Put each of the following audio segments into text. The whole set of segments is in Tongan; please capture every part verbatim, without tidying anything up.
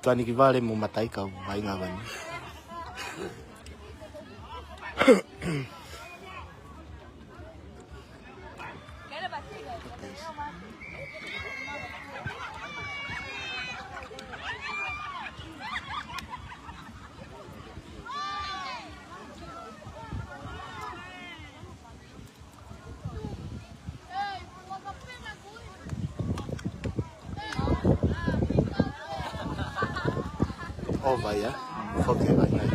Tuʻaniki Vale mo Mataika ʻoku vaʻinga vani. ʻO vai ia, foki vai ia.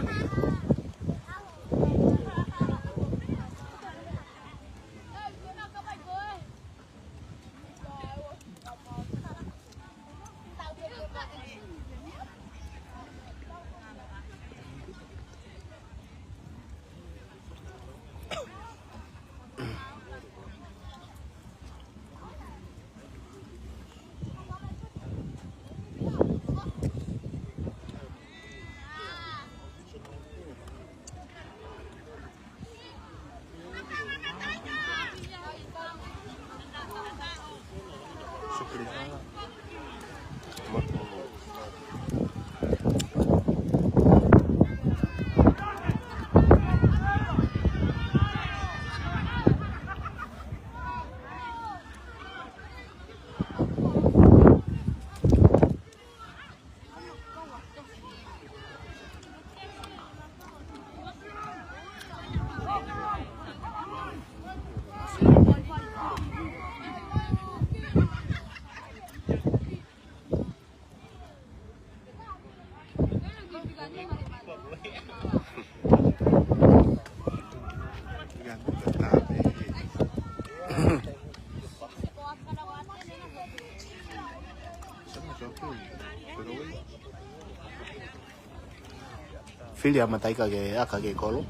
Fili ʻa Mataika ke ʻaka ki he kolo.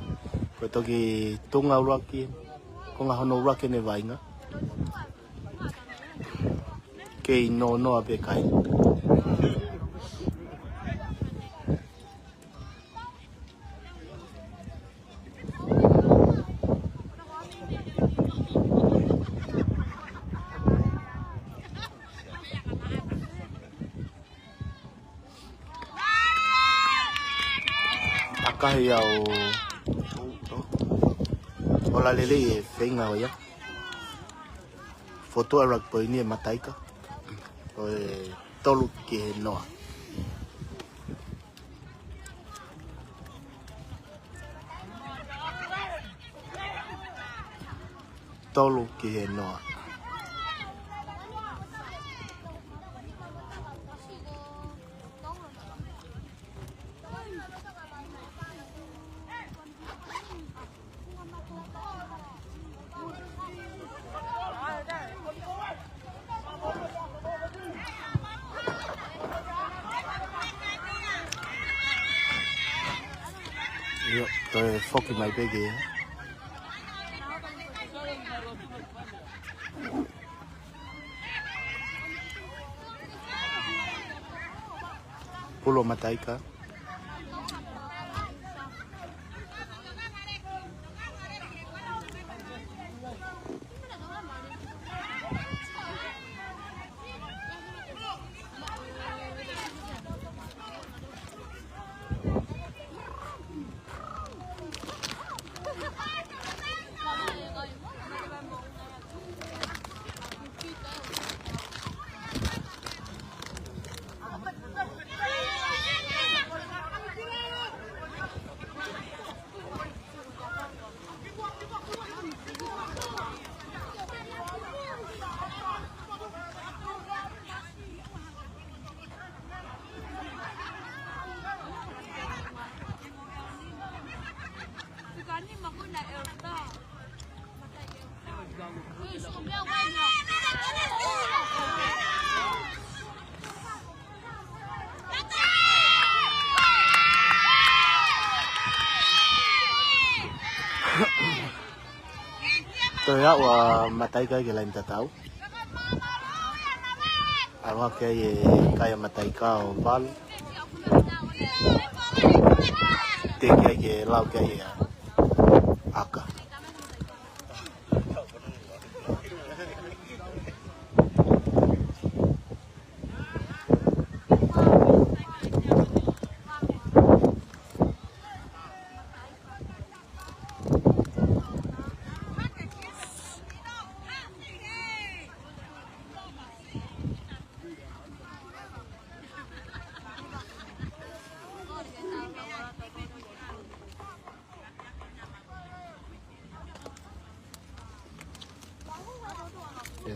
Ko e toki tuʻunga ʻuluaki, konga hono ʻuluaki ʻene vaʻinga. Kei nonoa pē kai. ʻAkahi ʻa ʻo, ʻo Lalelei e feinga ʻo ia. Fotu ʻa e rugby poini ʻe Mataika. Ko e tolu ki he noa. Tolu ki he noa. ʻIo, toe foki mai pē ki he pulu ʻa Mataika. Toe aʻu ʻa Mataika ki he laine tatau. ʻAlu hake ai e kai ʻa Mataika ʻo valu. Teke ai ke lau ki ai ʻa ʻAka.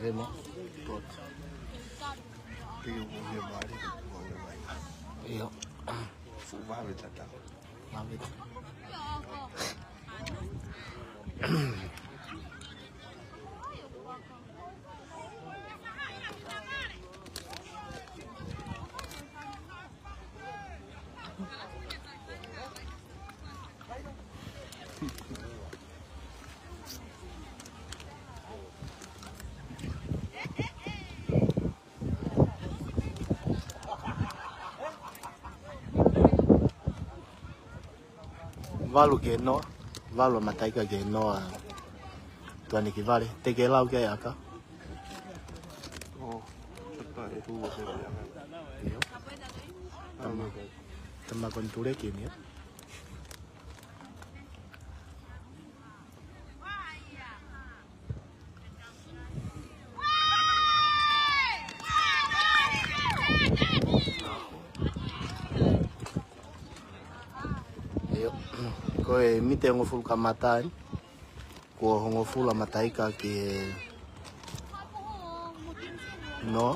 Emo. Pot. Pio mo mio mari, mo mio mai. Io. Fuʻu vave tatau. Vave. Valu ki he noa, valu ʻa Mataika ki he noa ʻa Tuʻanekivale, te ke lau ki ai ʻAka. ʻIo. Tama, tama ko eni tuleki ni, ē? ʻIo. Ko e miniti ʻe hongofulu kamata eni. Kuo hongofulu ʻa Mataika ki he noa.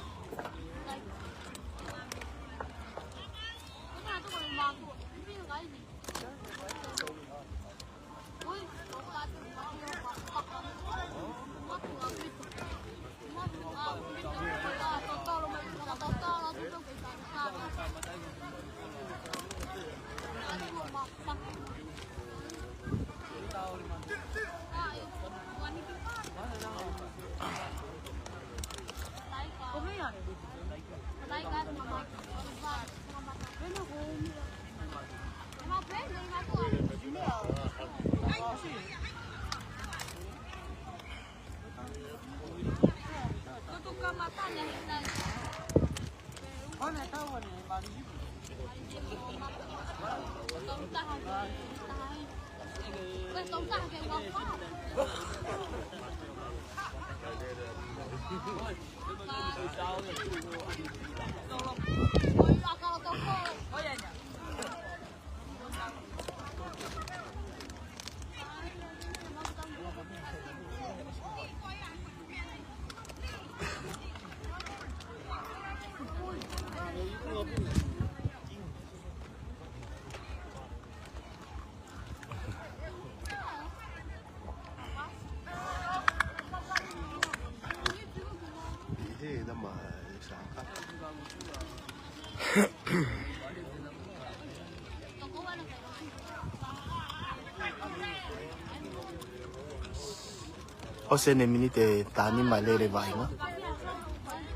ʻOsi eni e miniti ʻe tahanima lele vaʻinga.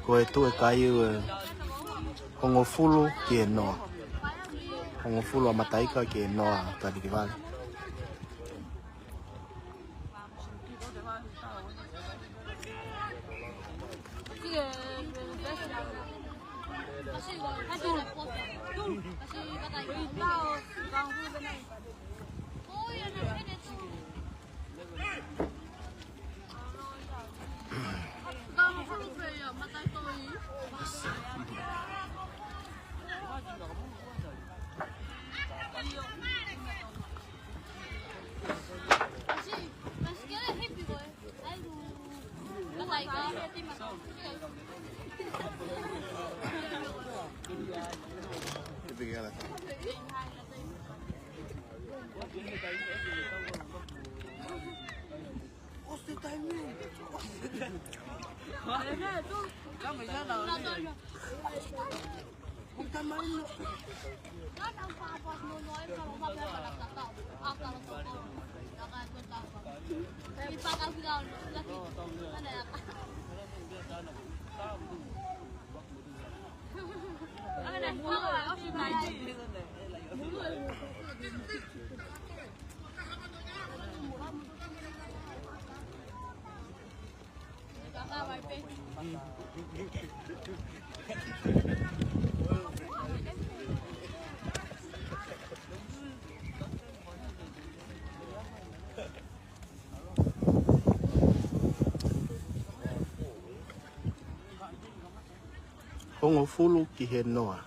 Ko e tuʻu e kai ʻe hongofulu ki he noa. Hongofulu ʻa Mataika ki he noa ʻa Tuʻanekivale. Hongofulu ki he noa.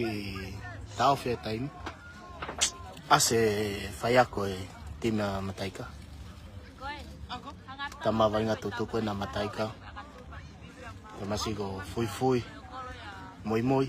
Ki taofi e taimi. ʻAsi e faiako e timi ʻa Mataika. Tama vaʻinga tutuku ena Mataika. Tamasiʻi ko Fuifui. Muimui.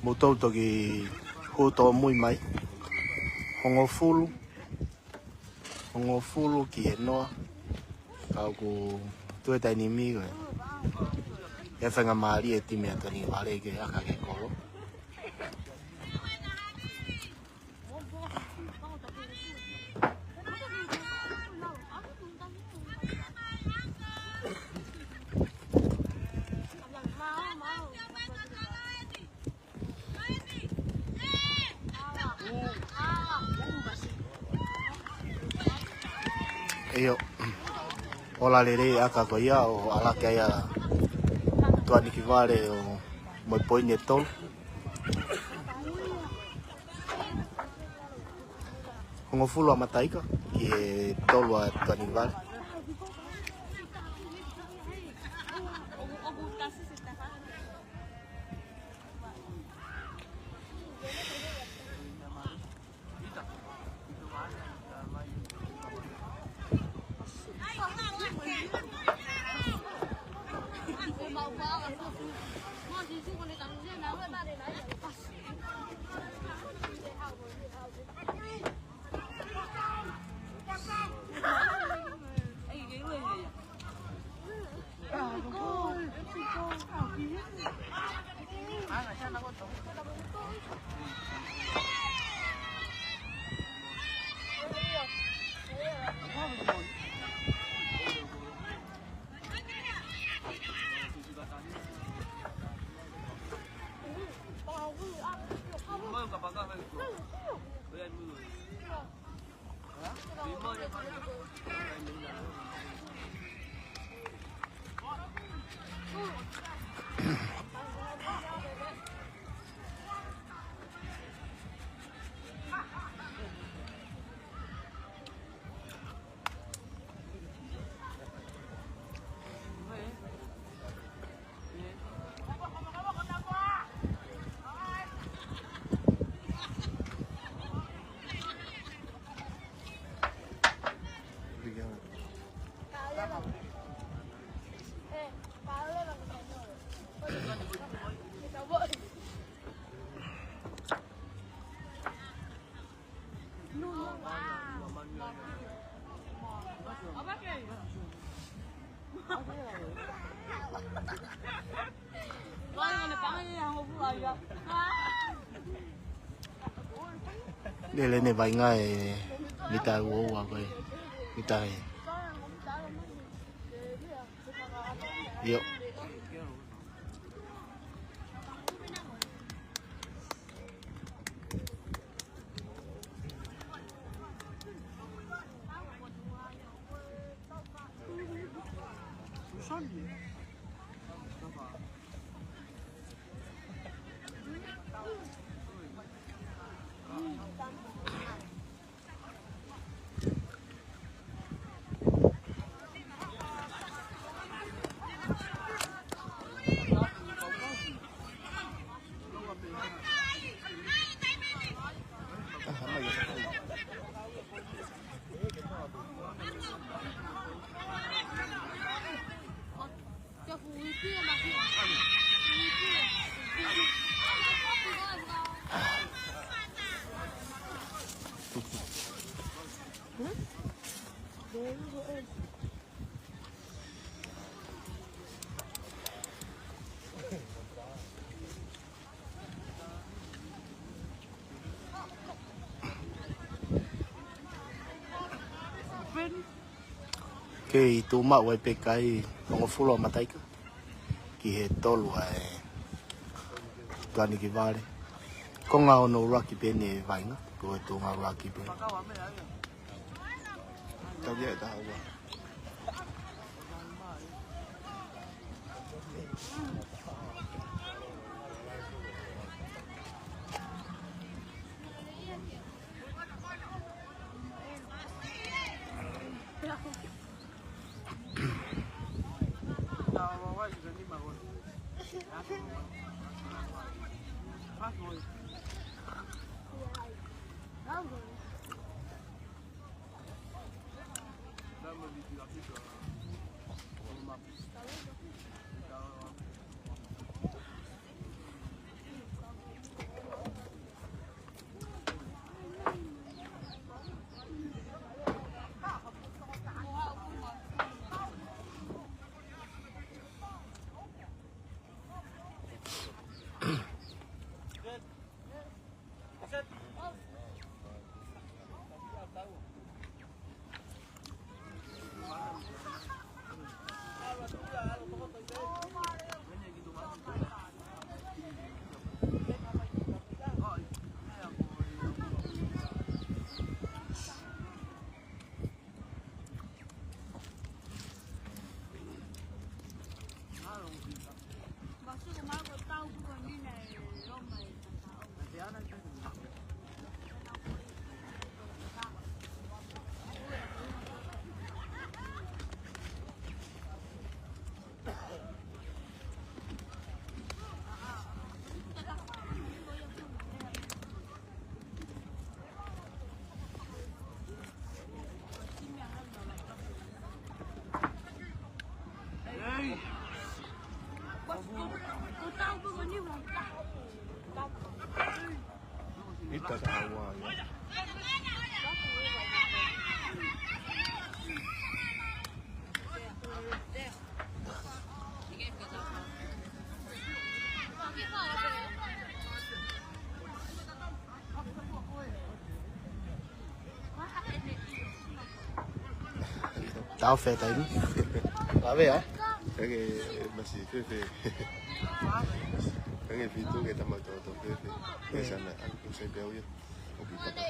Mou toki hū tōmui mai. Hongofulu. Hongofulu ki he noa. Ka ʻoku tuʻu e taimi ni ko e, ʻe faingamālie e timi ʻa Tuʻanivalu ke ʻaka ki he kolo. ʻIo, ola lelei ʻa e ʻaka ko ia ʻo ʻalu ki ai ʻa Tuʻanivalu ʻo mo e poini ʻe tolu. Hongofulu ʻa Mataika ki he tolu ʻa Tuʻanivalu. Lele ne vaʻinga e mita ua ua ko e mita e. ʻIo. Kei tuʻu maʻu ai pē kakai hongofulu ʻa Mataika ki he tolu ʻa e Tuʻaniki Vale. Konga ono ʻuluaki pē ʻene vaʻinga, ko e tuʻunga ʻuluaki pē. Tau ia e taha ua. Ita tawa ia. Tau fēfē taimi? Lave, ē? Eke, masi fēfē. Eke fitu ke tama toto fēfē. Ke sana, ʻalu ko sai pē au ia. ʻOku ʻi tapa.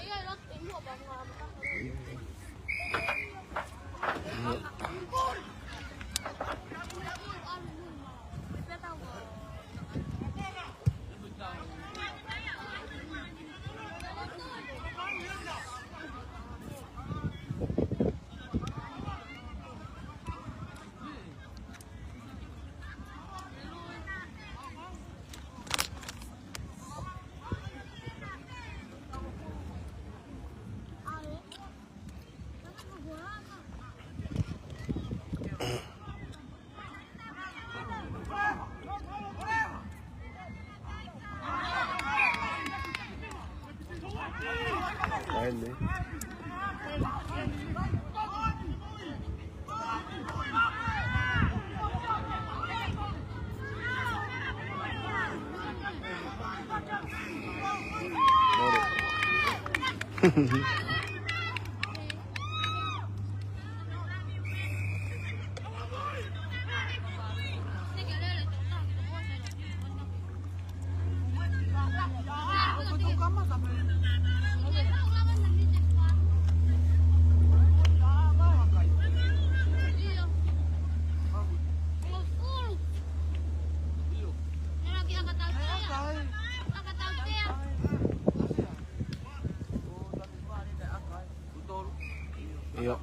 ʻIo,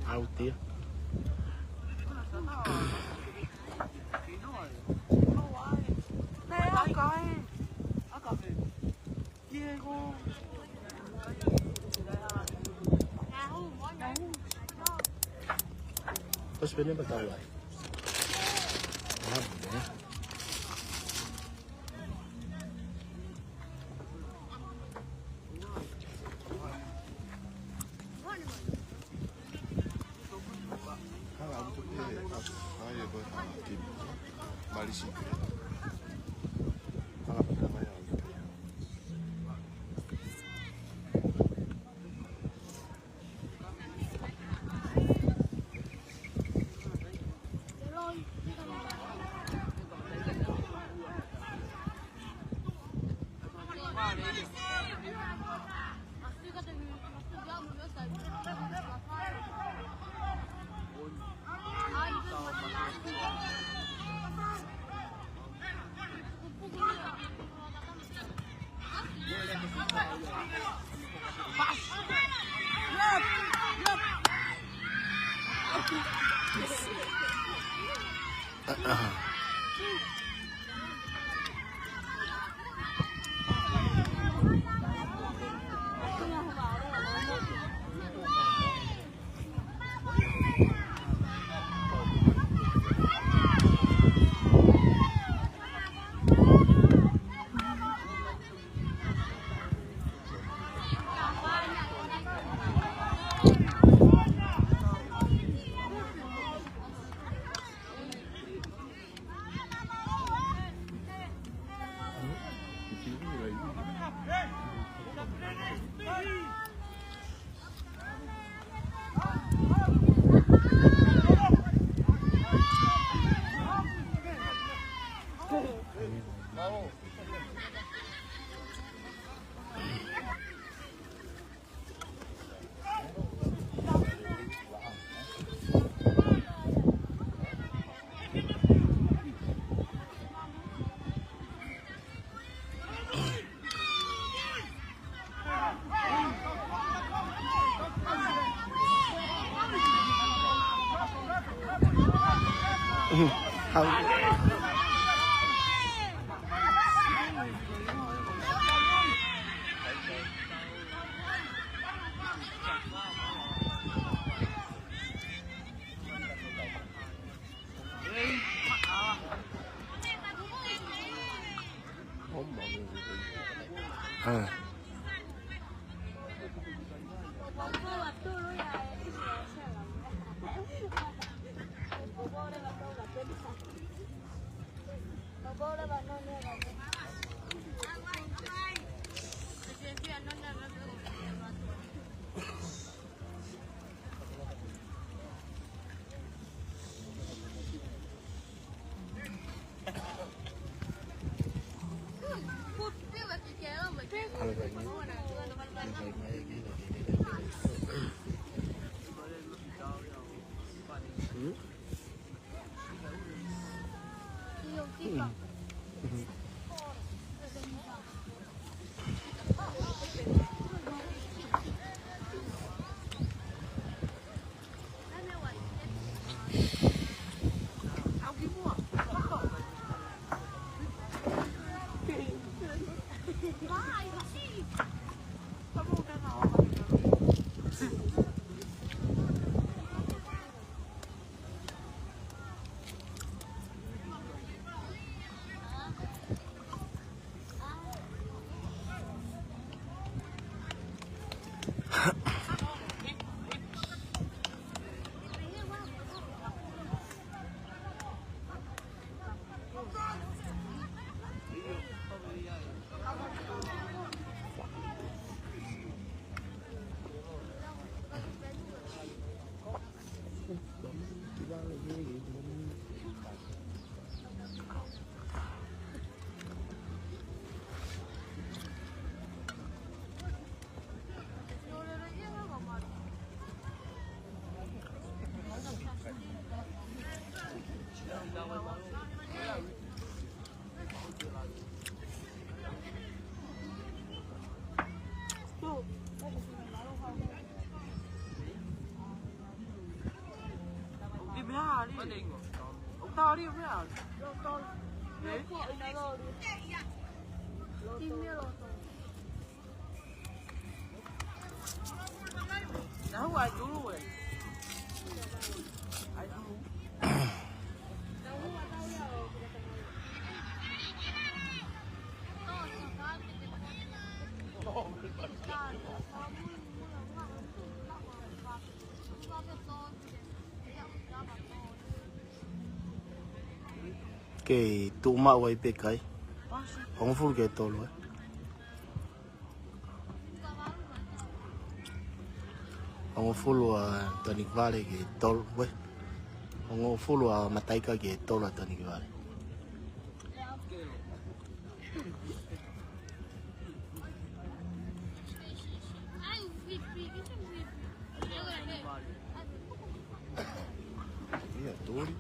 ʻauti ia. Terus benar betul lah. Malisi. Ala pita mai au. Kei tuʻu maʻu ai pē kai. Hongofulu ki he tolu, ē. Hongofulu ʻa Tanikivale ki he tolu, ē. Hongofulu ʻa Mataika ki he tolu ʻa Tanikivale. Ia, tuli.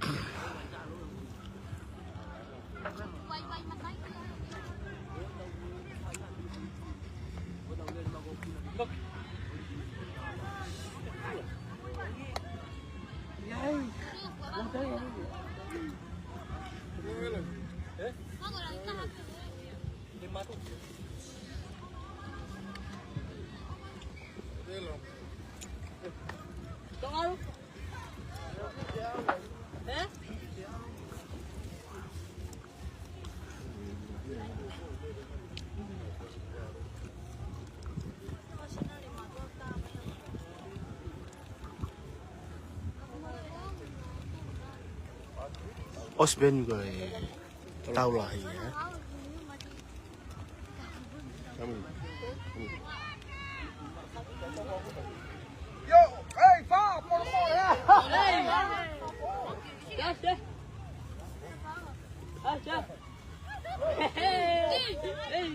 ʻOsi pē eni ko e tau lahi, ē? Yo, hey, Bob, motherfucker, yeah. Hey. That's it. That's it. Hey. Hey.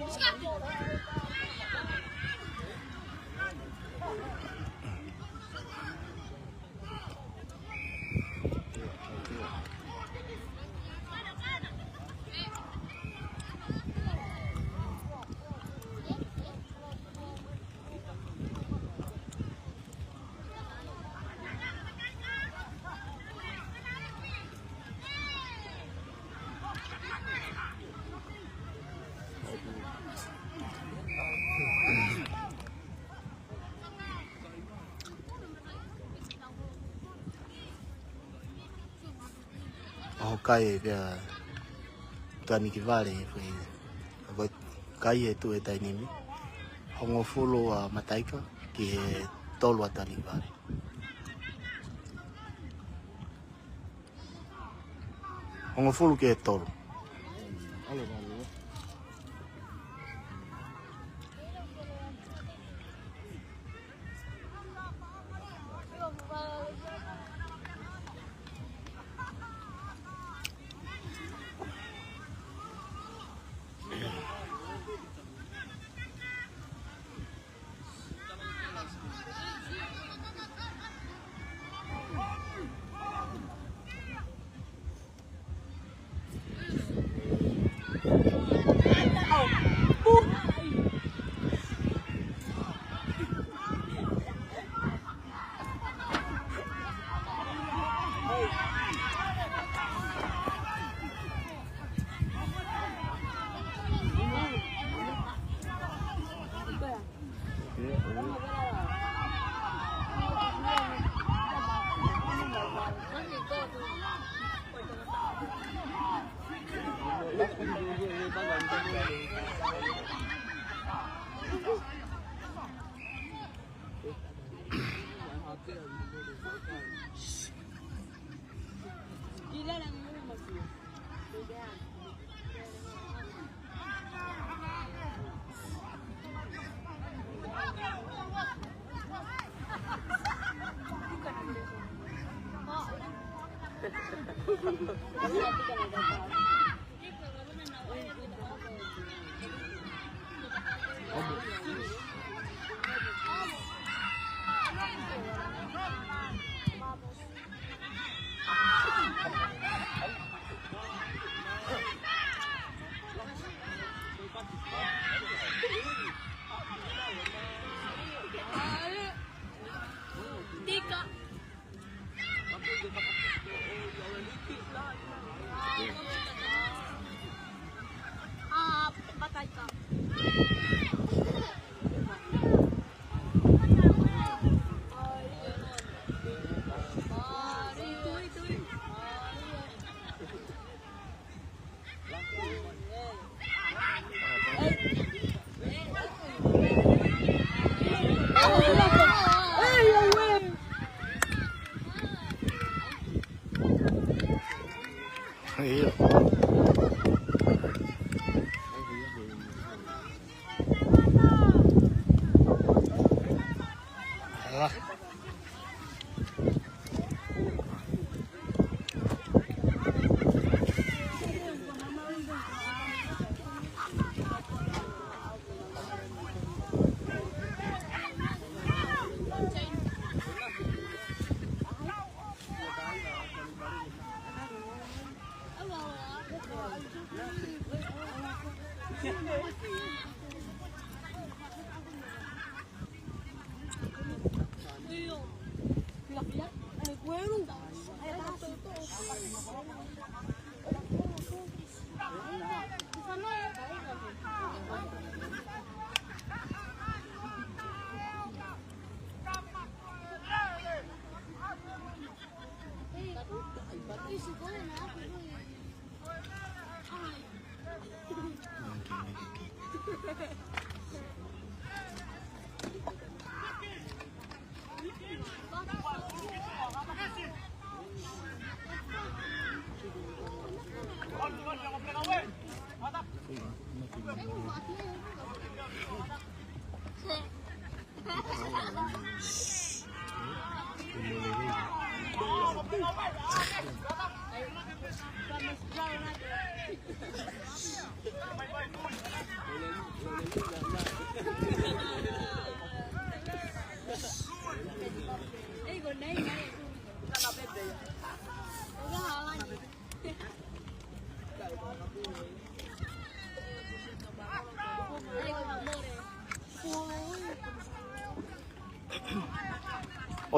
ʻO kai ē pea Tanikivale, ko e, ko e kai ē tuʻu he taimi ni. Hongofulu ʻa Mataika ki he tolu ʻa Tanikivale. Hongofulu ki he tolu. ʻIo.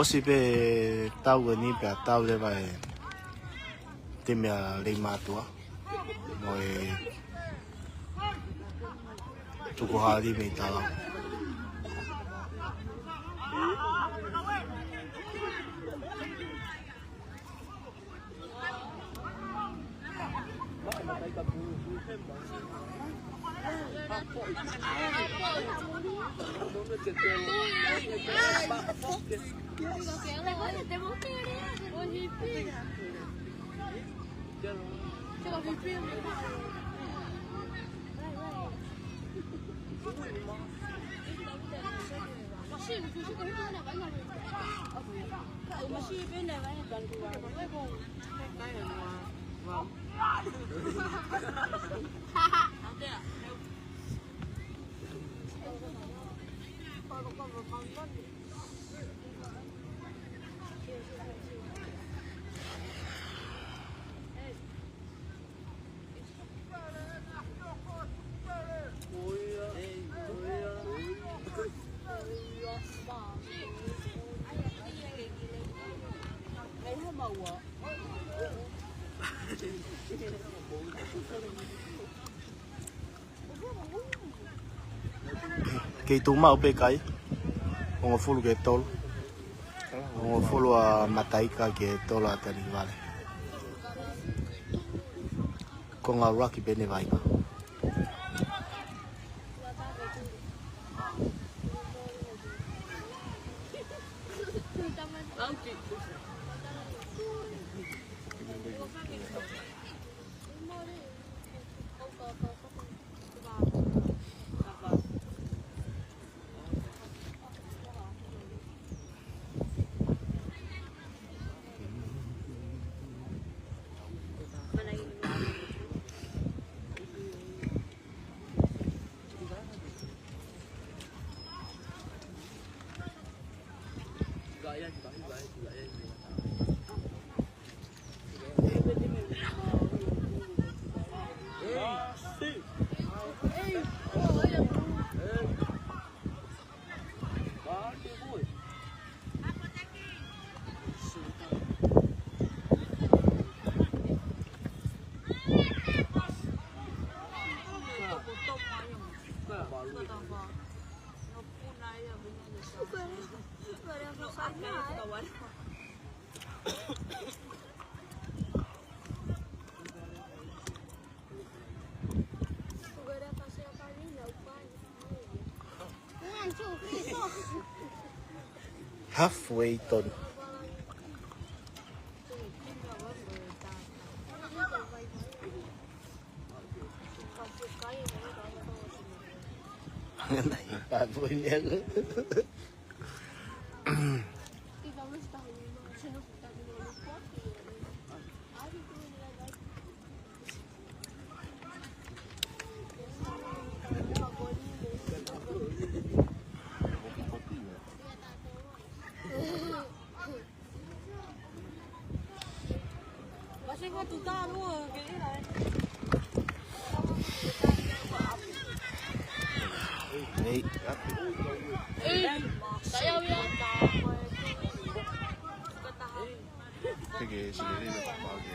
ʻOsi pē tau eni pea tau leva e timi ʻa Leimātuʻa mo e tukuhali mei Talau. Kei tuʻu maʻu pē kai. Hongofulu ki he tolu. Hongofulu ʻa Mataika ki he tolu ʻa Tanivale. Konga ʻuluaki pē ʻene vaʻinga. Halfway done. Nei. Te ke sili lilo ka pau ke.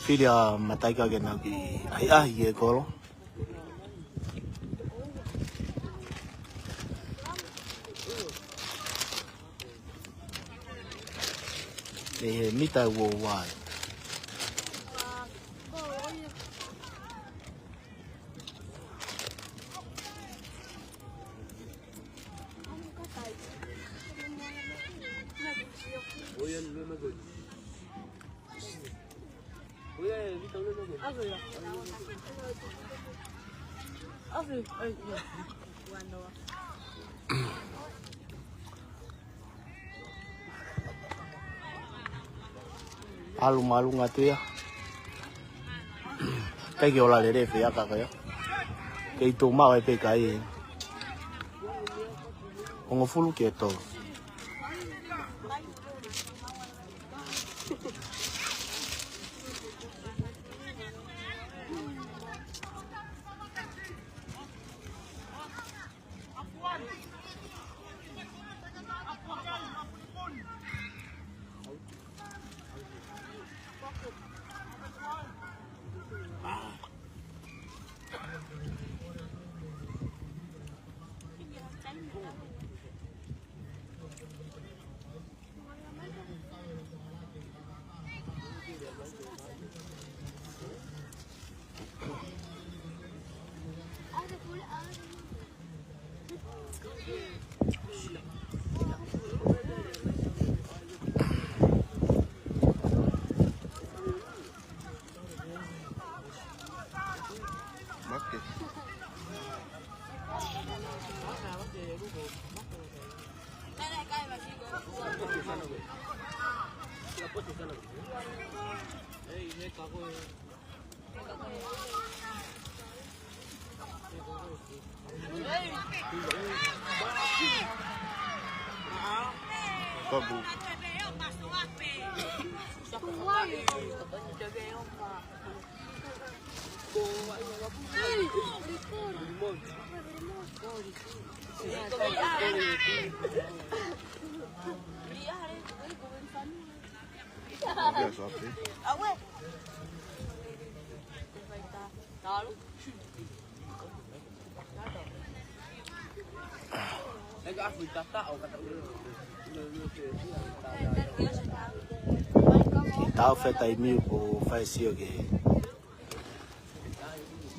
Fili ʻa Mataika ke nau kiʻi ʻahiʻahi e kolo. ʻE he mita ua ua. Alu malu ngatu ia. Kai ke ola lele fea ka ko ia. Kei tō mau e pē kai. Hongofulu ki he tolu. Tau fetaʻi miu ko fai sio ke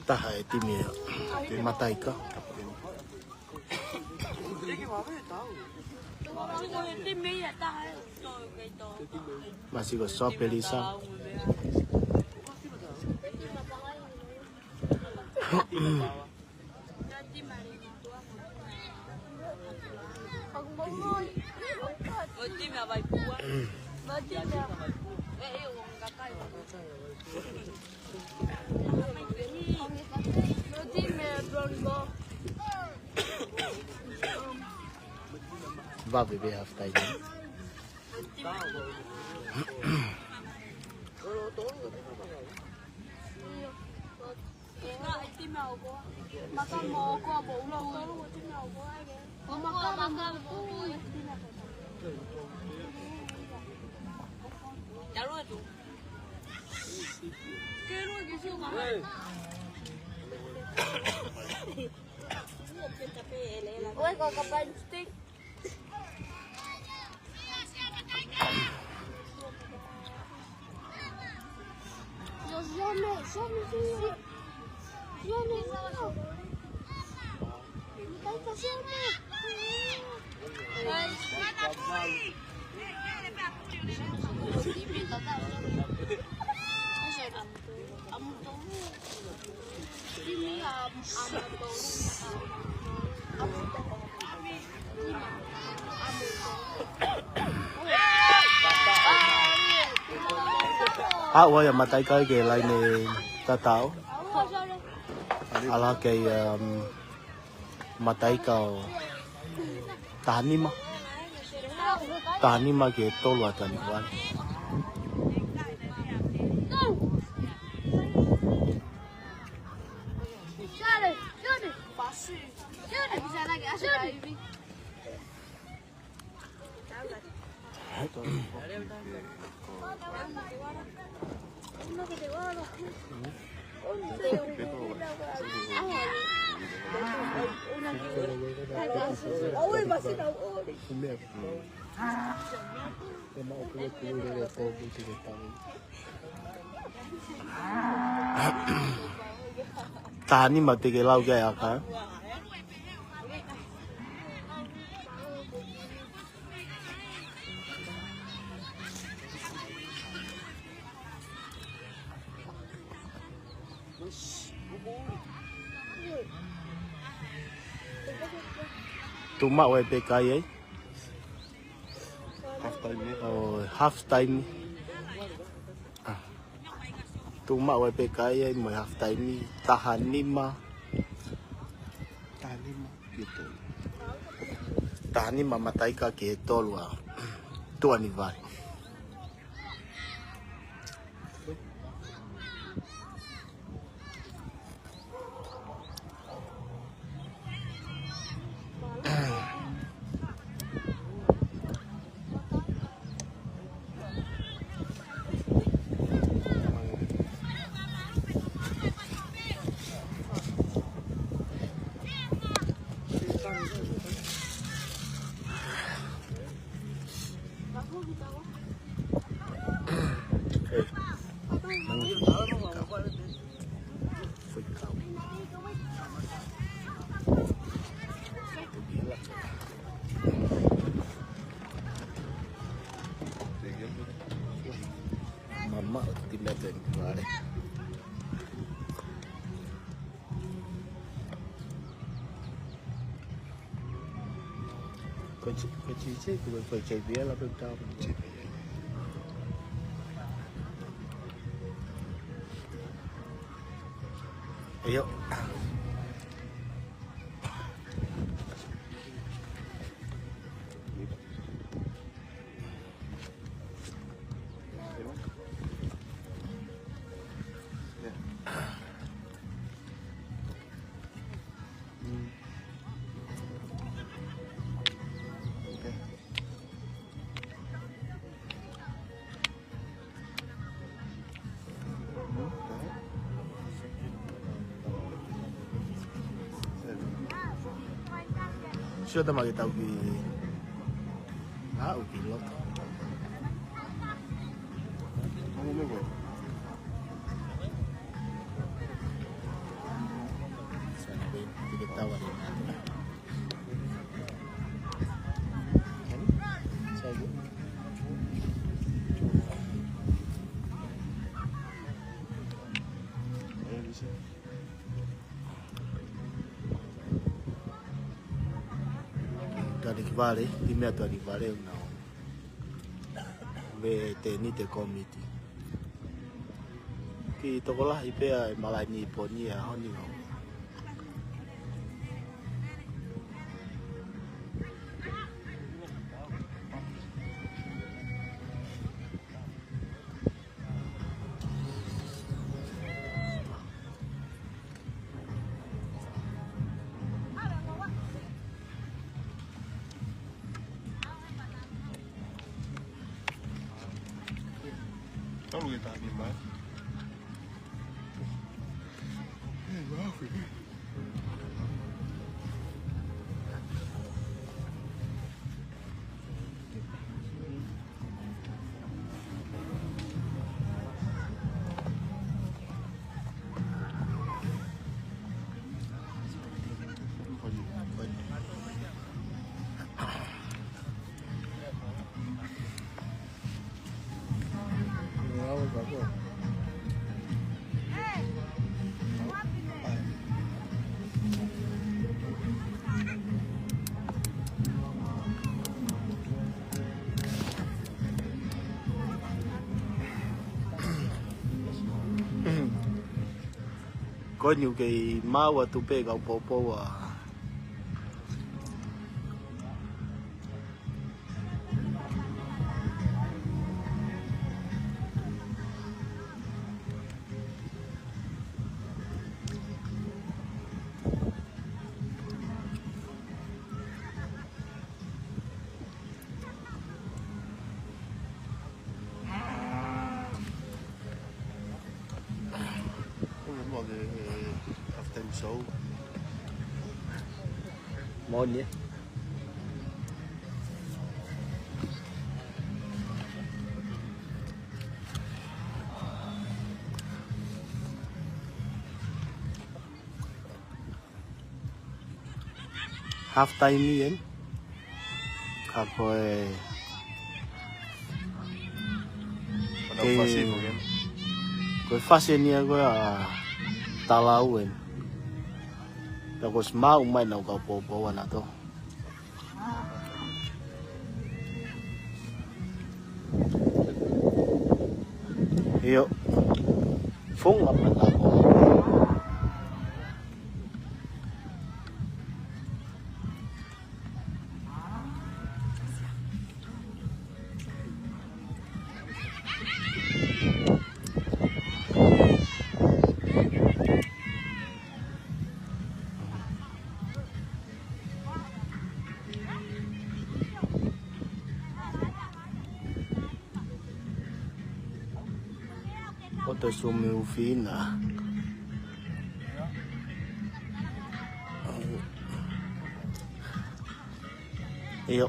taha e timi ʻa Mataika. Masi ko Sopelisa. Vave pē half time. Oi, ko ka pai stick. Yo, yo me, yo me, yo me. Haʻu ai ʻa Mataika ki he laine tatau. ʻAlu hake ai, um, Mataika ʻo taha nima. Taha nima ki he tolu ʻa Tuʻanivale. Taha nima te ke lau ki ai ʻa ka. Tuʻu maʻu ai pē kai ai. Half time, ē? ʻO half time. Ah. Tuʻu maʻu ai pē kai ai mo e half time, taha nima. Taha nima ki he tolu. Taha nima Mataika ki he tolu ʻa Tuʻanivale. Mamaʻo e timi ʻa Tuʻanivale. Ko e ti-, ko e ti-, ko e, ko e J B L pe tau. J B L. ʻIo. Sio tama ke tau ki, ʻa, ʻo ki loto. Sa pē, te ke tau ai. Tuʻanivale, timi ʻa Tuʻanivale, ʻoku nau ō mei he tēniti kōmiti. Kiʻi tokolahi pē ʻa e malaʻe Niponi he ʻaho ni ʻo. Talu ke taha nima. Ko eni ʻoku kei maʻu atu pē kau poupou ʻa. Half time show. Moʻoni ē. Half time ē. Ka ko e, ko e fasi eni ia ko ē ʻa Talau ē. Pea kuo ʻosi maʻu mai ʻenau kau poupou ʻanautolu. ʻIo. Funga mata. ʻO te sumi ufina. ʻIo.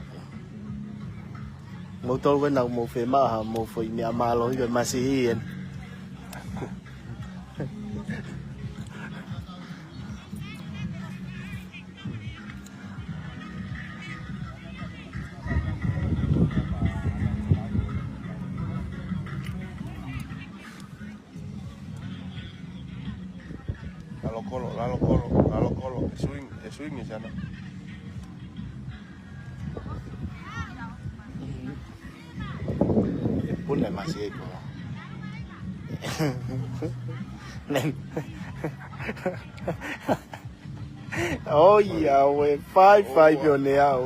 Mou tolu ē naʻa mou fiemaʻu ha mou foʻi meʻa mālohi ko e masihi ē. Lalo kolo, lalo kolo, lalo kolo. ʻE swing, ʻe swing ē sana. ʻE puna masihi ē ko. ʻOi, ʻauē, fai, fai, pio ne au.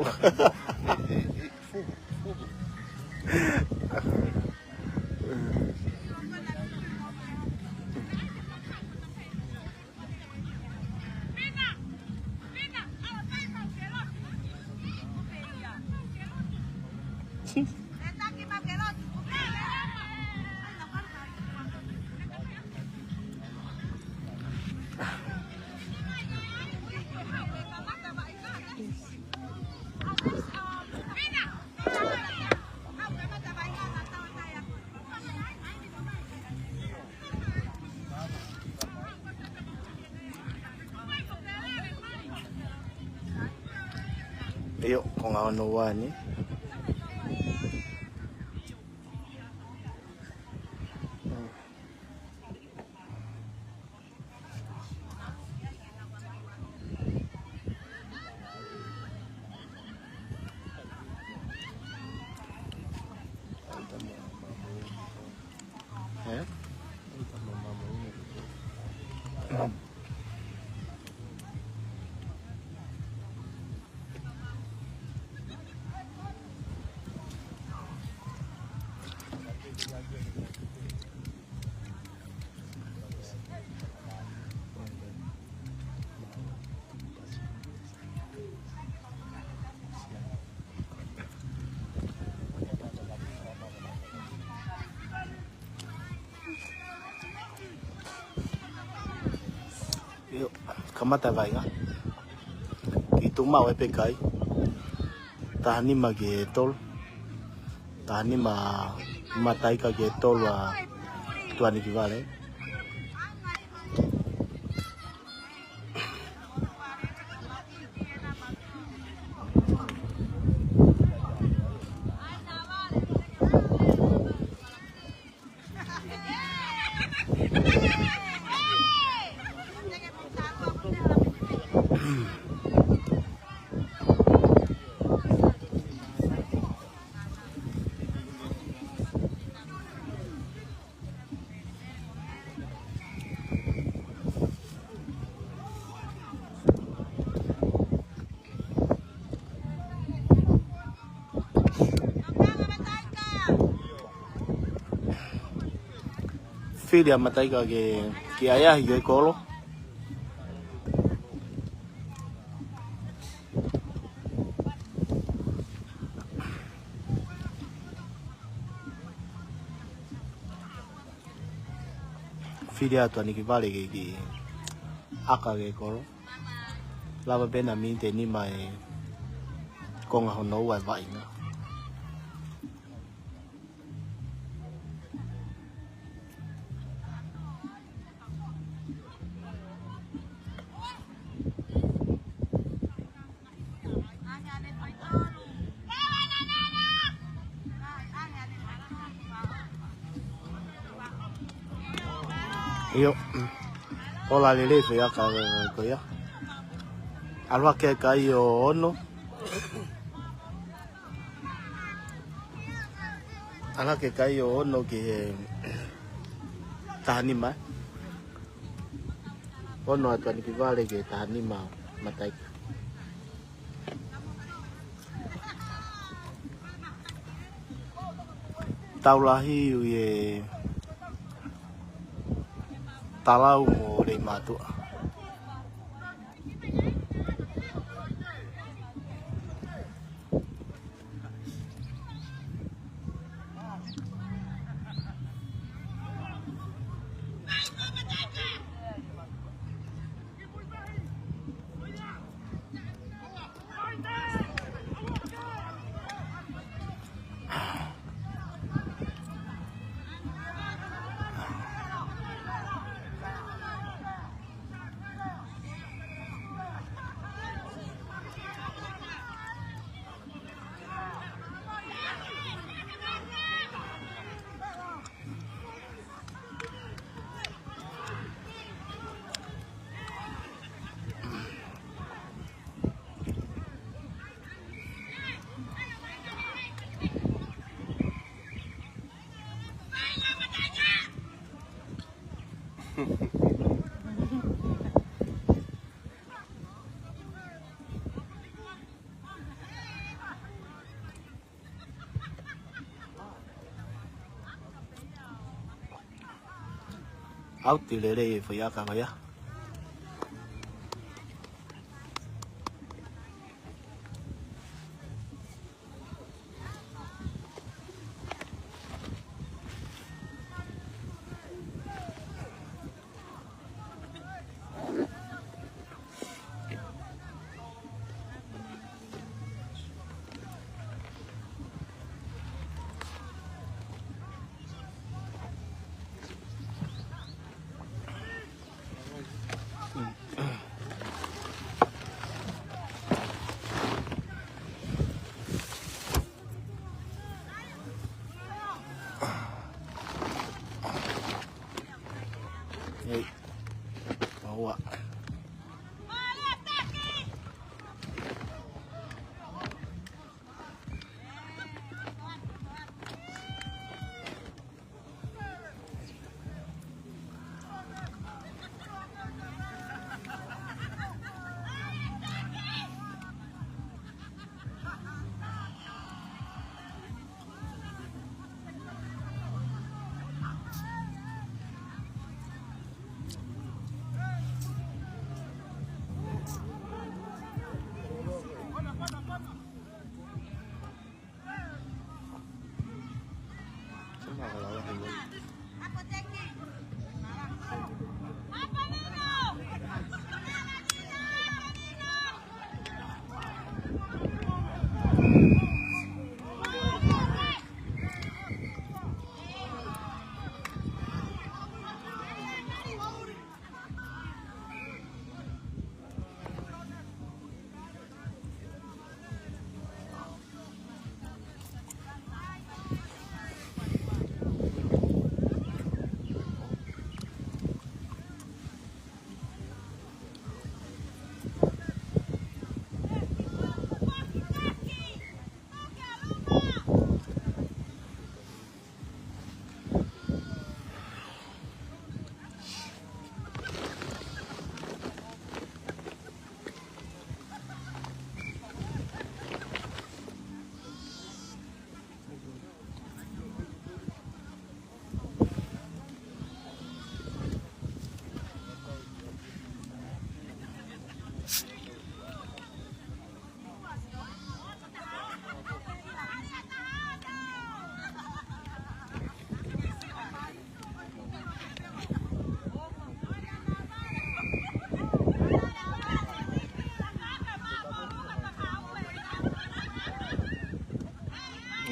ʻIo, ko e ngaahi ono ua ni. ʻIo, kamata vainga. Kiʻi tuʻu maʻu ē pē kai. Taha nima ki he tolu. Taha nima mataika ki he tolu ʻa Tuʻanekivale. Fili ʻa Mataika ke, ke ʻahiʻahi ki he kolo. Fili atu ʻa Nikivale ke, ke ʻaka ki he kolo. Lava pē ʻena miniti ʻe nima ʻe konga hono ua ʻe vaʻinga. ʻIo. Ola lelei faiʻaka ko ia. ʻAlu hake kai ʻo ono. ʻAlu hake kai ʻo ono ki he taha nima. Ono atu ʻa Nikivale ki he taha nima ʻa Mataika. Tau lahi ui e Talau mo Leimātuʻa. ʻAuti lelei e faiʻaka ko ia. Ei. Maua.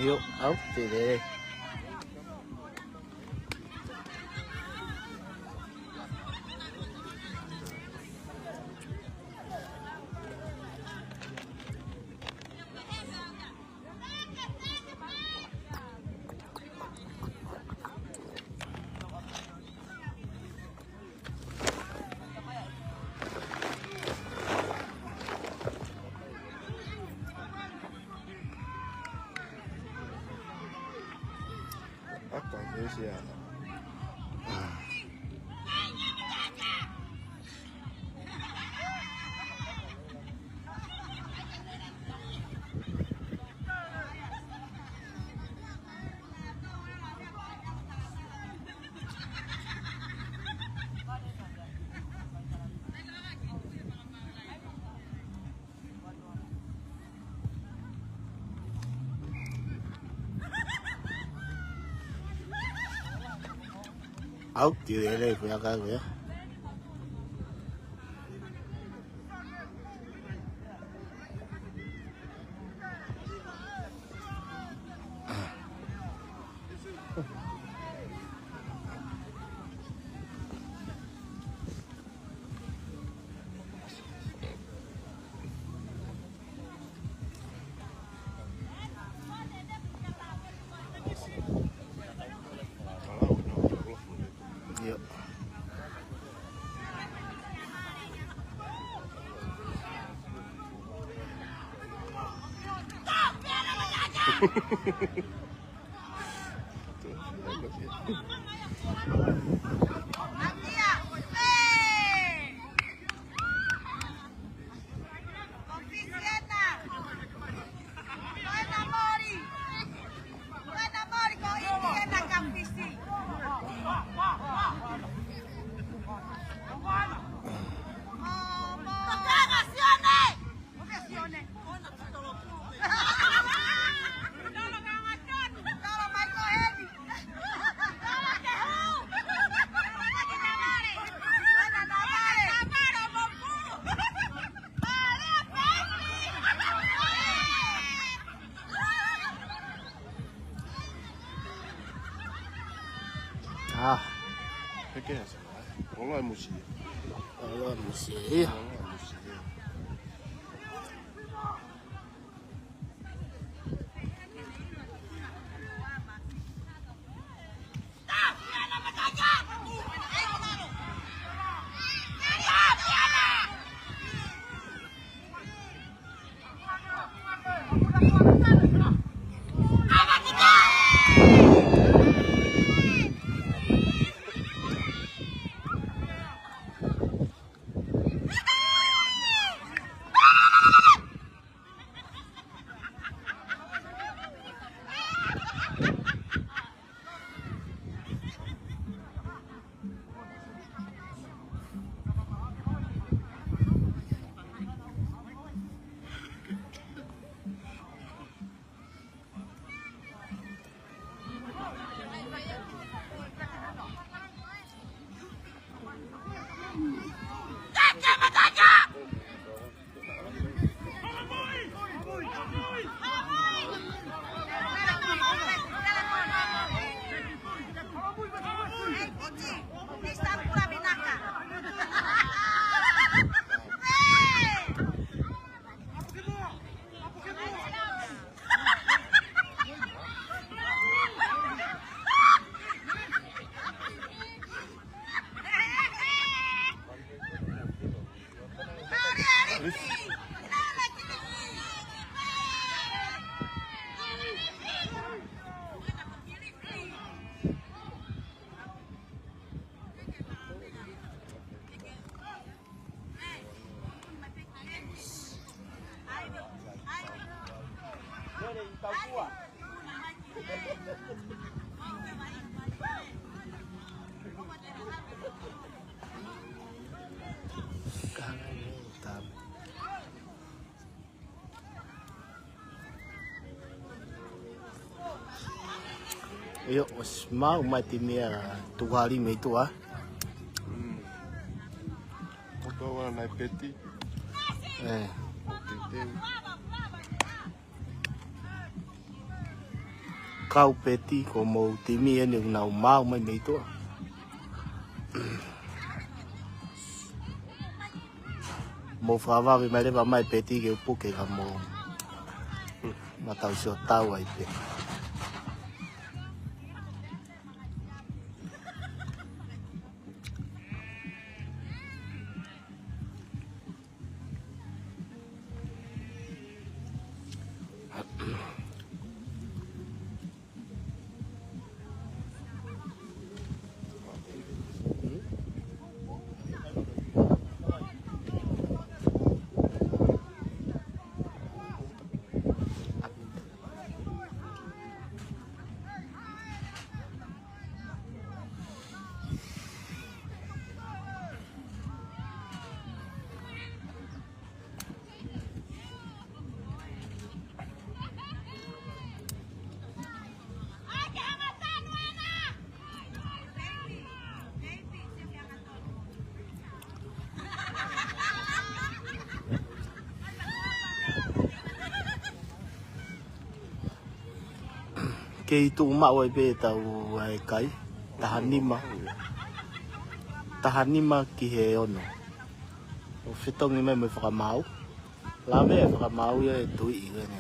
ʻIo, ʻau, te lele. Apa, Indonesia? ʻAu, te lele, ko ia ka ko ia. ʻIo. Ah. Peke hasa. Olo e musi. Olo e musi. Olo e musi. ʻIo, ʻosi maʻu mai e timi ʻa Tuʻakali mei tuʻa. Mm. ʻO tau ana nai peti. ʻE. ʻO teuteu. Tau peti ko mou timi eni ʻoku nau maʻu mai mei tuʻa. Mou fakavave mai leva mai peti ke u puke ka mou. Ma tau sio tau ai pē. Kei tuʻu maʻu ai pē ʻetau ʻa e kai. Taha nima. Taha nima ki he ono. ʻO fetongi mai mo e fakamaau. Lave e fakamaau ia ʻe tui i wene.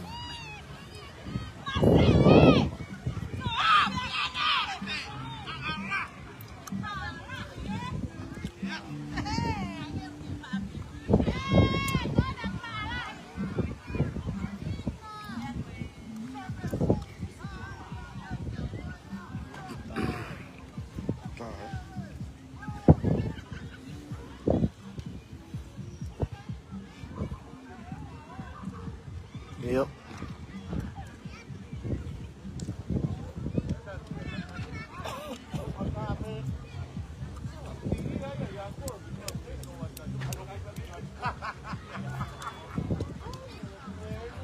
ʻIo.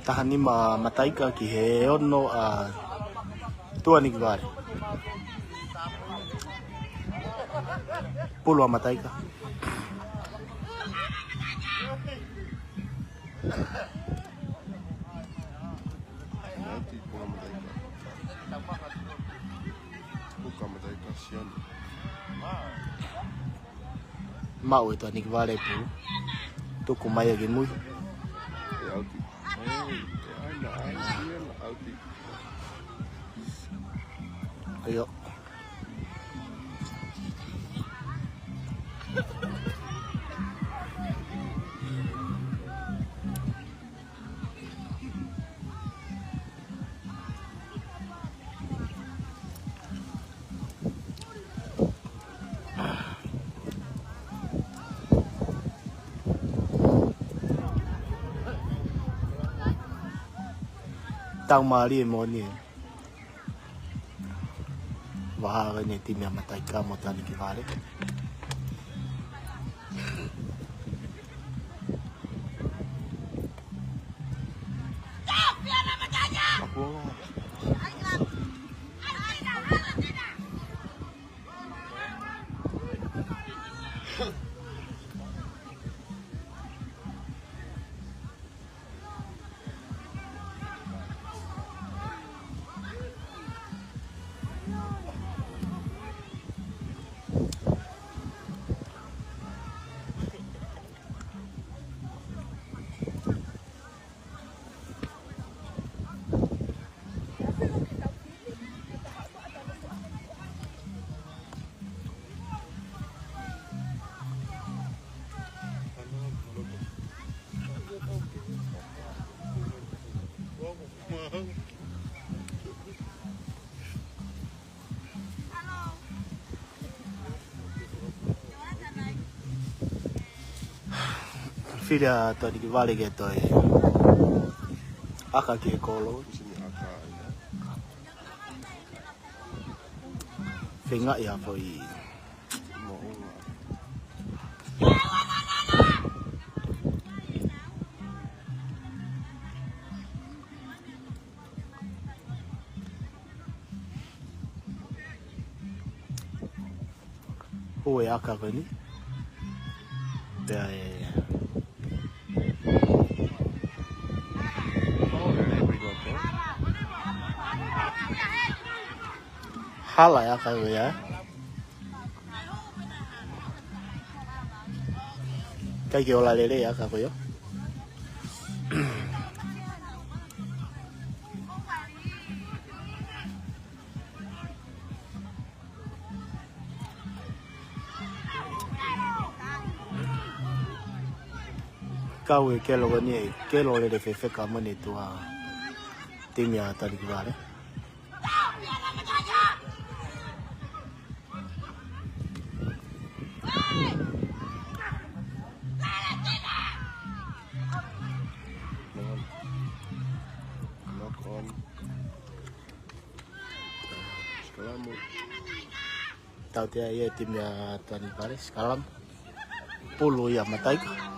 Taha nima Mataika ki he ono ʻa Tuʻanikivale. Pulu ʻa Mataika. Mati, Puka Mataika. Puka Mataika, Sione. Maʻu ʻe Tuʻanikivale pulu. Tuku mai ia ki mui. ʻE ʻauti. ʻE, ʻe ʻai na, ʻai, ʻai na, ʻauti. ʻIo. Tau mālie moʻoni ē. Vahaʻa ʻeni e timi ʻa Mataika mo Tuʻanikivale. Fili ʻa Tuʻanikivale ke toe ʻaka ki he kolo. Feingaʻi ʻa foʻi. Hū e ʻaka ko eni. Pea ʻe. Oh, there we go, bro. Hala e ʻaka ko ia. ʻIkai ke ola lelei e ʻaka ko ia. Kau e kelo ko eni, e kelo lele fefeka mo eni ʻa e timi ʻa Talikivale. Knock on. Scramble. Tautea ia e timi ʻa Talikivale, scrum. Pulu ia Mataika.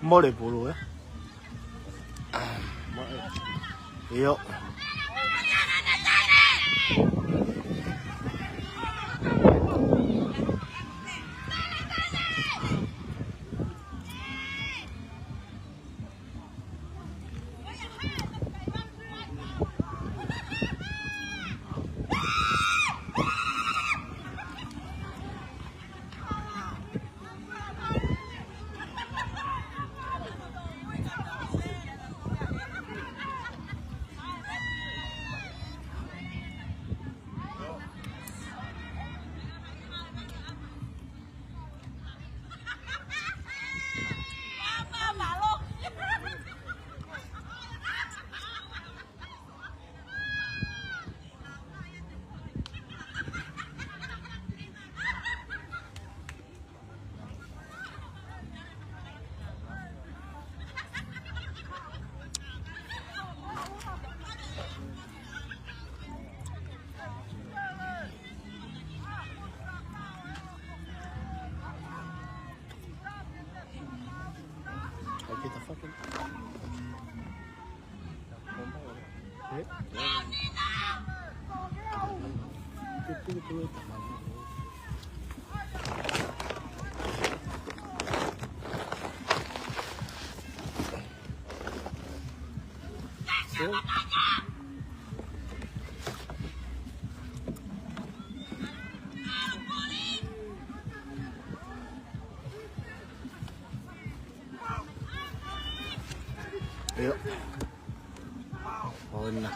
Mole pulu, ē? ʻIo. ʻIo. ʻOna.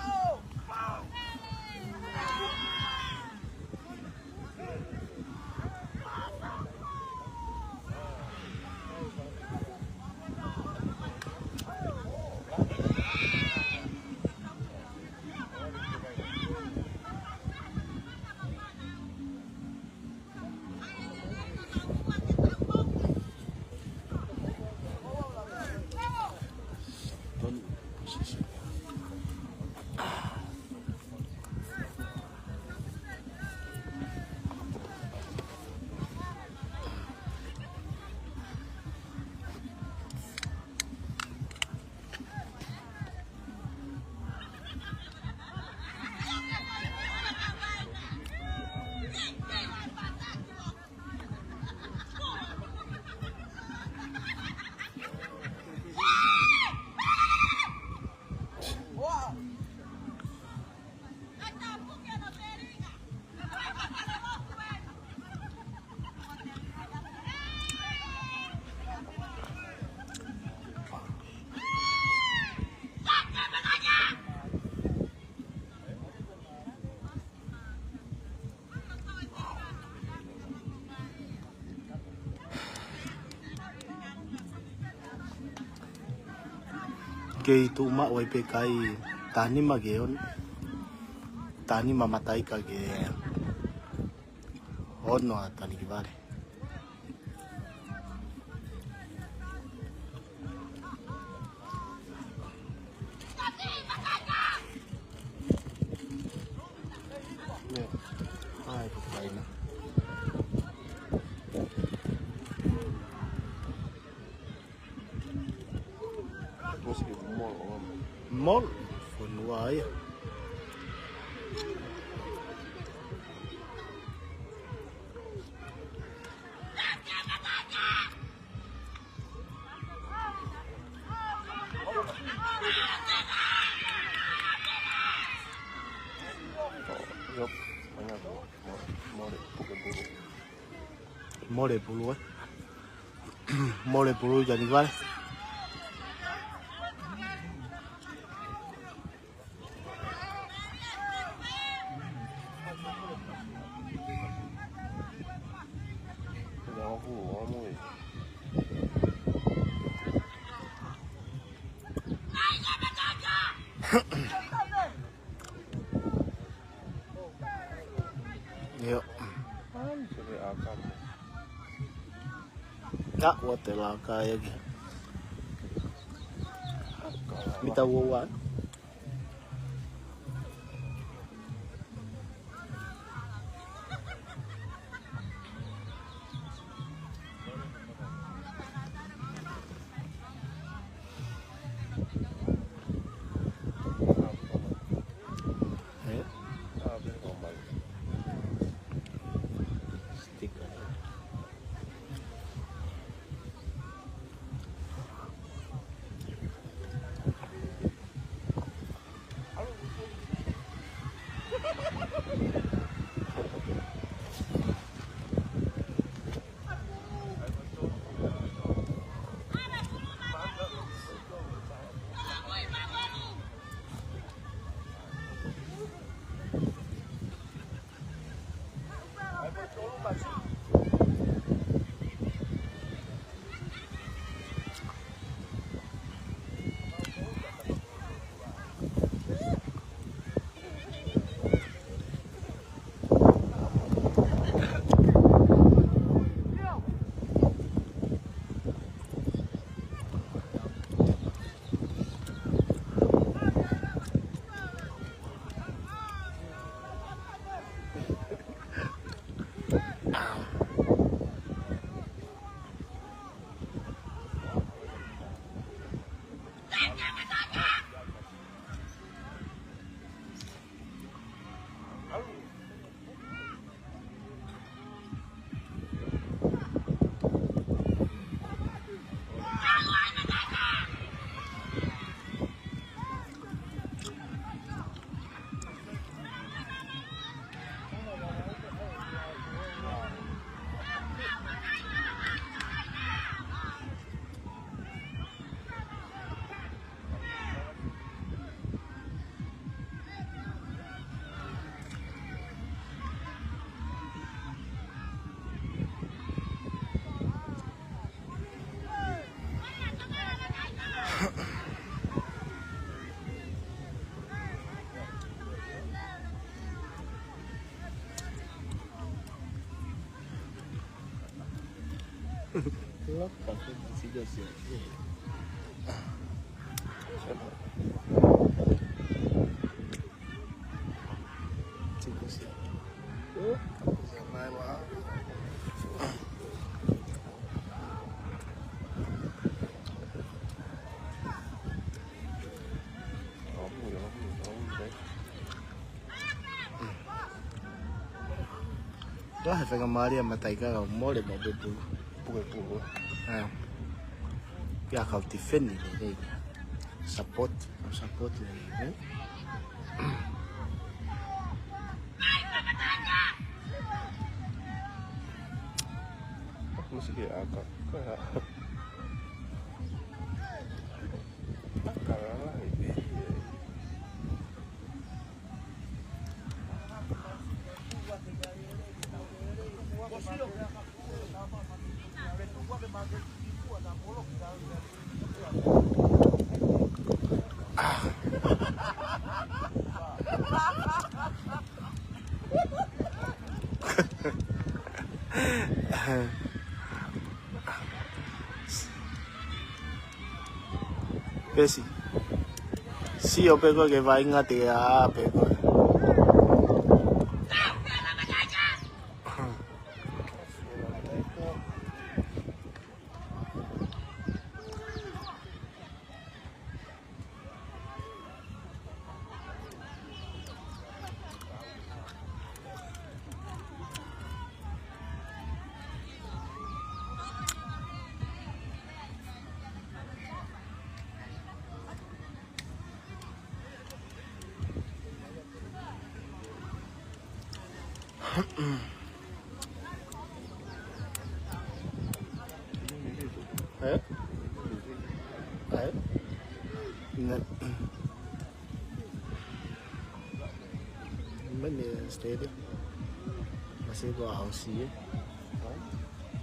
Kei tuʻu maʻu ai pē kai taha nima ke on. Taha nima Mataika ke Ono ʻa Tanikivale. Ia, ʻai ko e faina. Mole, fonua ia. Mole pulu, ē. Mole pulu, Tanikivale. Ia. Ka ʻoua te laka ia ki. Mita ua ua. Ko e faingamālie ʻa Mataʻikaka ʻo mole mo Puepulu. Puepulu. ʻA ia kau tifeni lelei. Support, support lelei. Musiki aka. Ko e hā? Aka lalahi. Pesi. Sio pē koe ki he vaʻinga te ʻā pē koe. Eh? Eh? Ne. Mai mei Australia. Masiva ʻausia.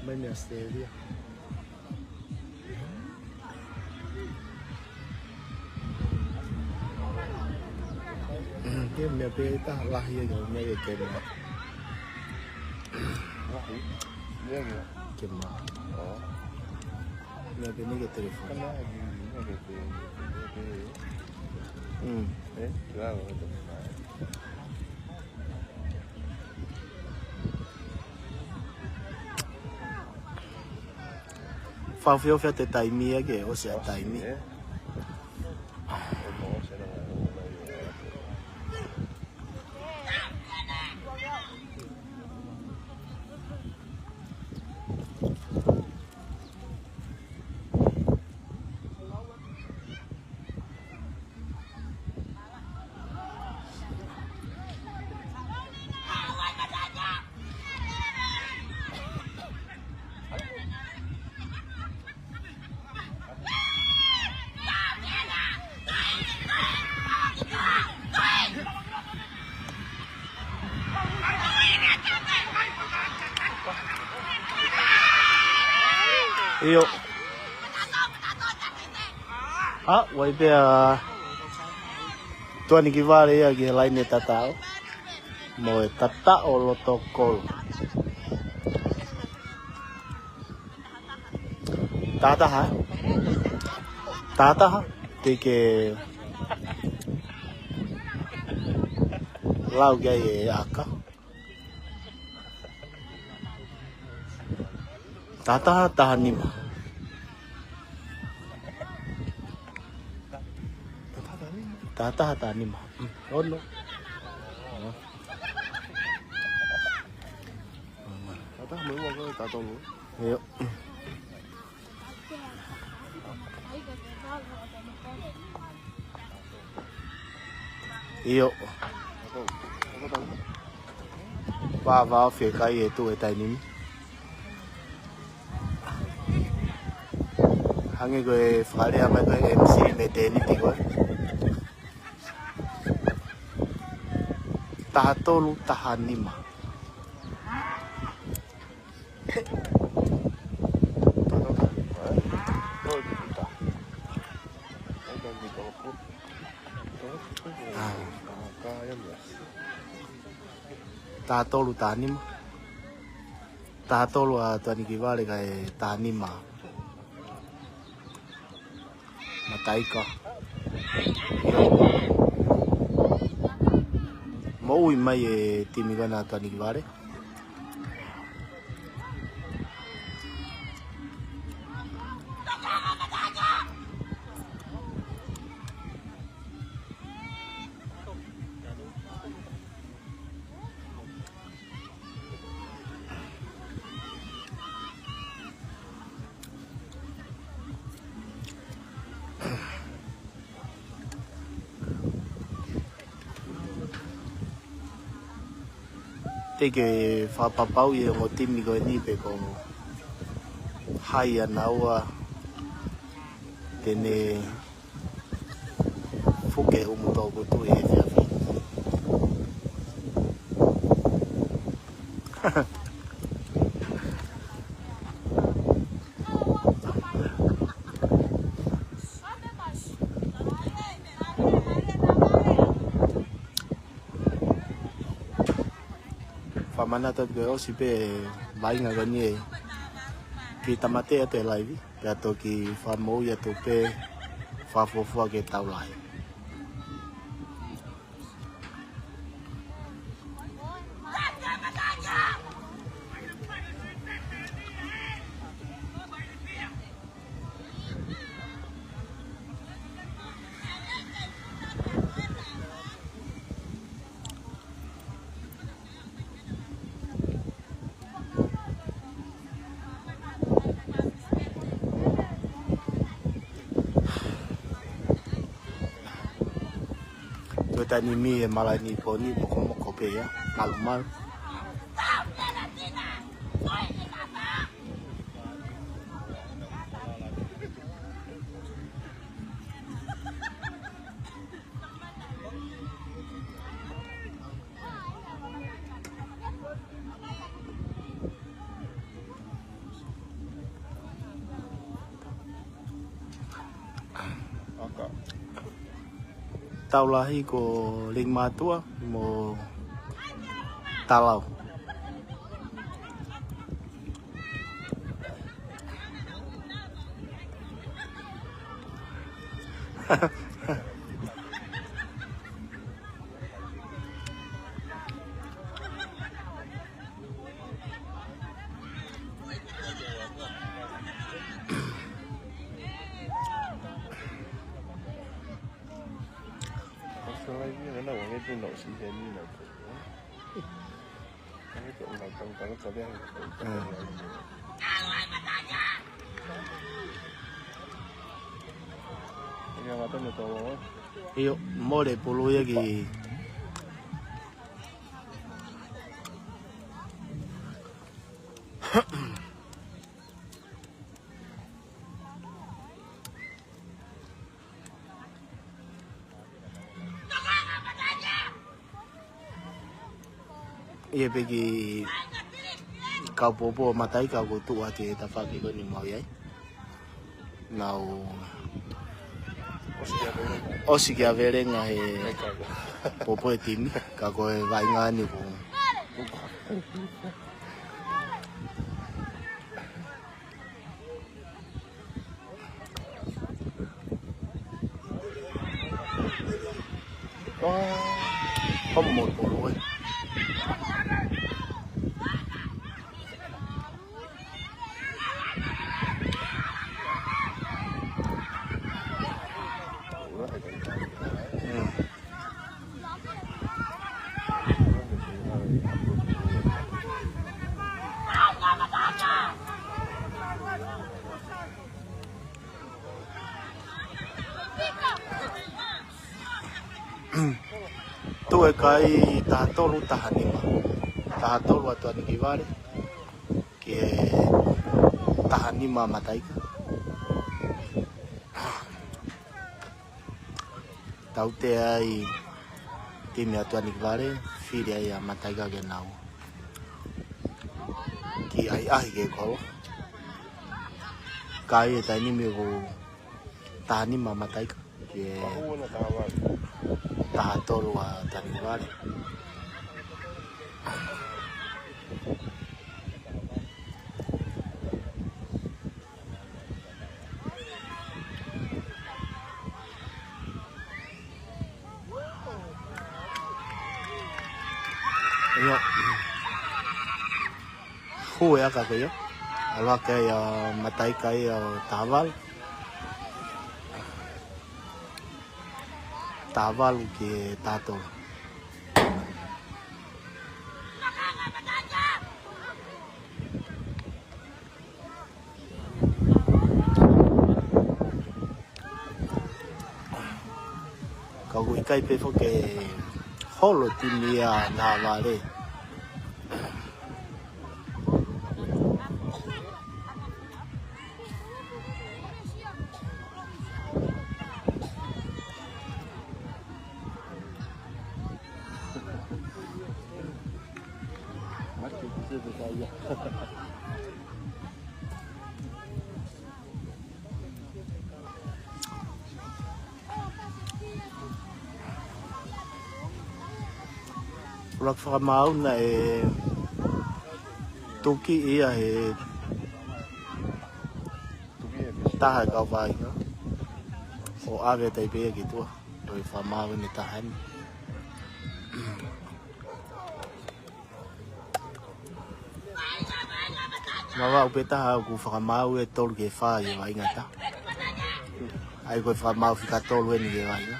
Mai mei Australia. Ke meʻa pē ta lahi e kau meʻa ke kema. Lahi? Ia ke. Kema. Oh. Meʻa pē ni ke telefoni. Kana ki, meʻa ke te, ke, ke. Mm. Eh, claro, ke te. Fafio fia te taimi ia ke ʻosi ʻa taimi. ʻIo. ʻA, ʻoku ʻi ai pē ʻa Tuʻanikivale ia ki he laine tataʻo. Mo e tataʻo loto kolo. Taha taha. Taha taha. Te ke lau ki ai e ʻaka. Taha taha, taha nima. Taha taha, taha nima. Mm, ono. Taha taha, mo e ua ko e taha tolu. ʻIo. ʻIo. Vāvāofi e kai ʻe tuʻu he taimi ni. Hangē ko e fakalea mai ko e M C mei he tēniti ko ē. Taha tolu, taha nima. Taha tolu, taha nima. Taha tolu ʻa Tuʻanikivale kae taha nima Mataika. Moʻui mai e timi ko ena ʻa Tuʻanikivale. Te ke fakapapauʻi e ongo timi ko eni pe ko hai ʻa naua te ne fuke umu tō kutu he efiafi. Fakamanatu atu ko e ʻosi pē vaʻinga ko eni ē. Kiʻi tāmateʻi atu e laivi, pea toki fakamoʻui atu pē, Fakafuofua ki he Taulahi. Tuʻa taimi ni e malaʻe ni pō ni mokomoko pē ia, malumalu. Taulahi ko Lingmatua mo Talau. ʻIo, mole pulu ia ki ʻIo pē ki he kau pōpō Mataika kuo tuʻu atu he tafaʻaki ko eni ʻoku mau ʻi ai. Nau ʻosi kia velenga he pōpō e timi, ka ko e vaʻinga ni ko Oh, homo tolu ē. Mm. Tuʻu e kai taha tolu taha nima. Taha tolu ʻa Tuʻanekivale ki he taha nima Mataika. Tautea ai timi ʻa Tuʻanekivale, fili ai ʻa Mataika ke nau kiʻi ʻahiʻahi ki he kolo. Kai e taimi ni ko e taha nima Mataika ki he taha tolu ʻa Tuʻanekivale. ʻIo. Hū e aka ko ia. ʻAlu hake ai ʻa Mataika ʻi he taha valu. Taha valu ki he taha tolu. Ka ʻoku ʻikai pē foki ke holo timi ia Navale. ʻUluaki fakamaau naʻe tuki ia he taha e kau vaʻinga. ʻo ʻave atu ai pē ia ki tuʻa. Toe fakamaau ʻeni e taha ni. Mavaʻu pē taha ʻoku fakamaau e tolu ki he fā ʻi he vaʻinga ʻe taha. ʻAi ko e fakamaau fika tolu ʻeni ki he vaʻinga.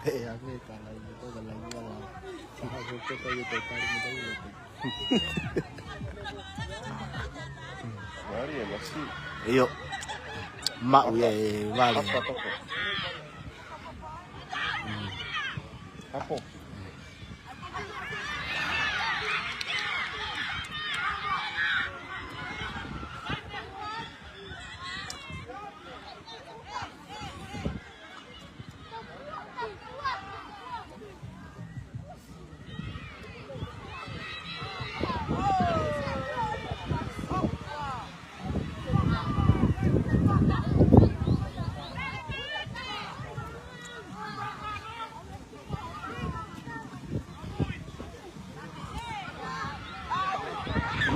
Ē, ame tala i, tala i, tala i. Tala i, tala i, tala i. Maria, merci. ʻIo. Maʻu ia e vale. Apa toko? Apo.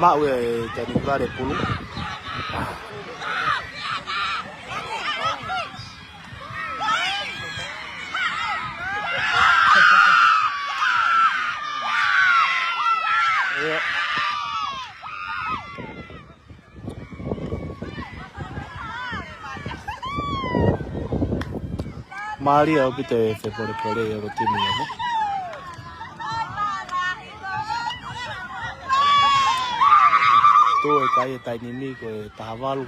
Maʻu e Taʻanikivale pulu. ʻIo. Mālie ʻaupito e fepolepole ʻa e timi ʻeni. Tuʻu e kai e taimi ni ko e taha valu,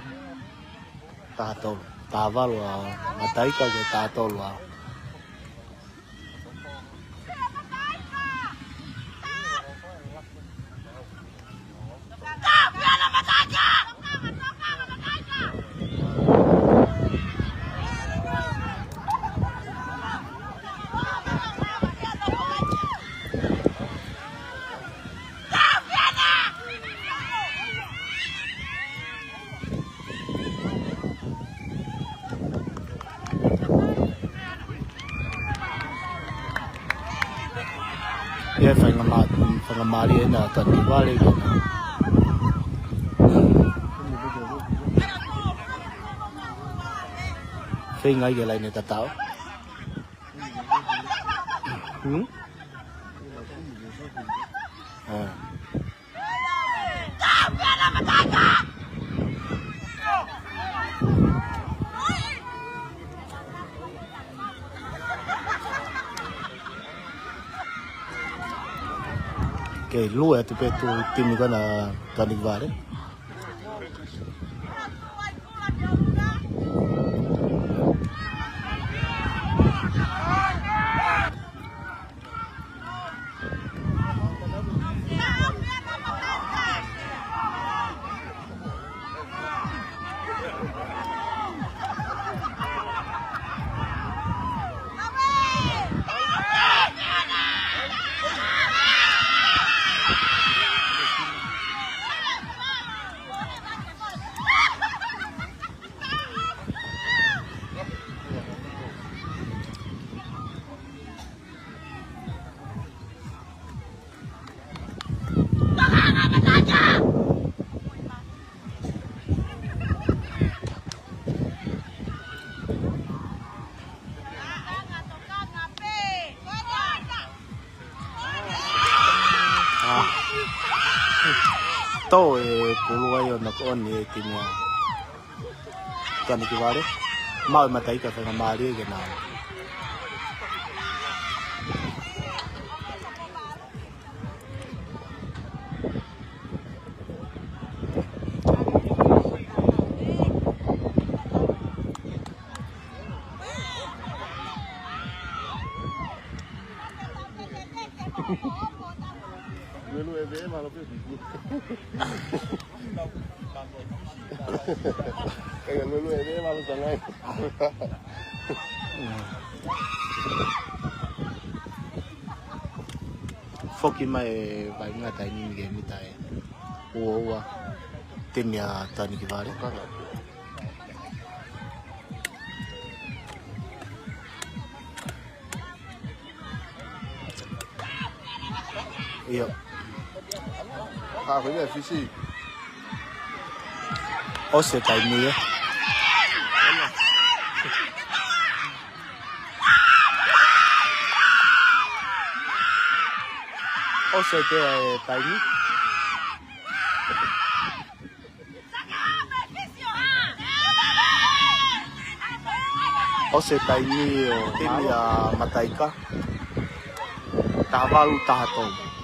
taha tolu. Taha valu ʻa Mataika ko e taha tolu ʻa Ia, faingamā-, faingamālie ʻena Taʻanikivale ke na feinga ai ke laine tatau. Hmm? Ah. Kei lue atu pē tuʻu timi ko ena Taʻanikivale. Ah. Tō e pulu ai ʻo knock on ʻe he timi ʻa Taʻanikivale. Maʻu ʻe Mataika, faingamālie ke na Lulu ʻe ve, malo pe. Kae lulu ʻe ve, malo sangai. Foki mai e vaʻinga taimi ni ke mita e ua ua. Timi ʻa Taʻanikivale. Kanga. ʻIo. Ka ko ia Fisi. ʻOsi e taimi ia. ʻOsi e taimi. ʻOsi e taimi ʻo e timi ʻa Mataika. Taha valu, taha tolu.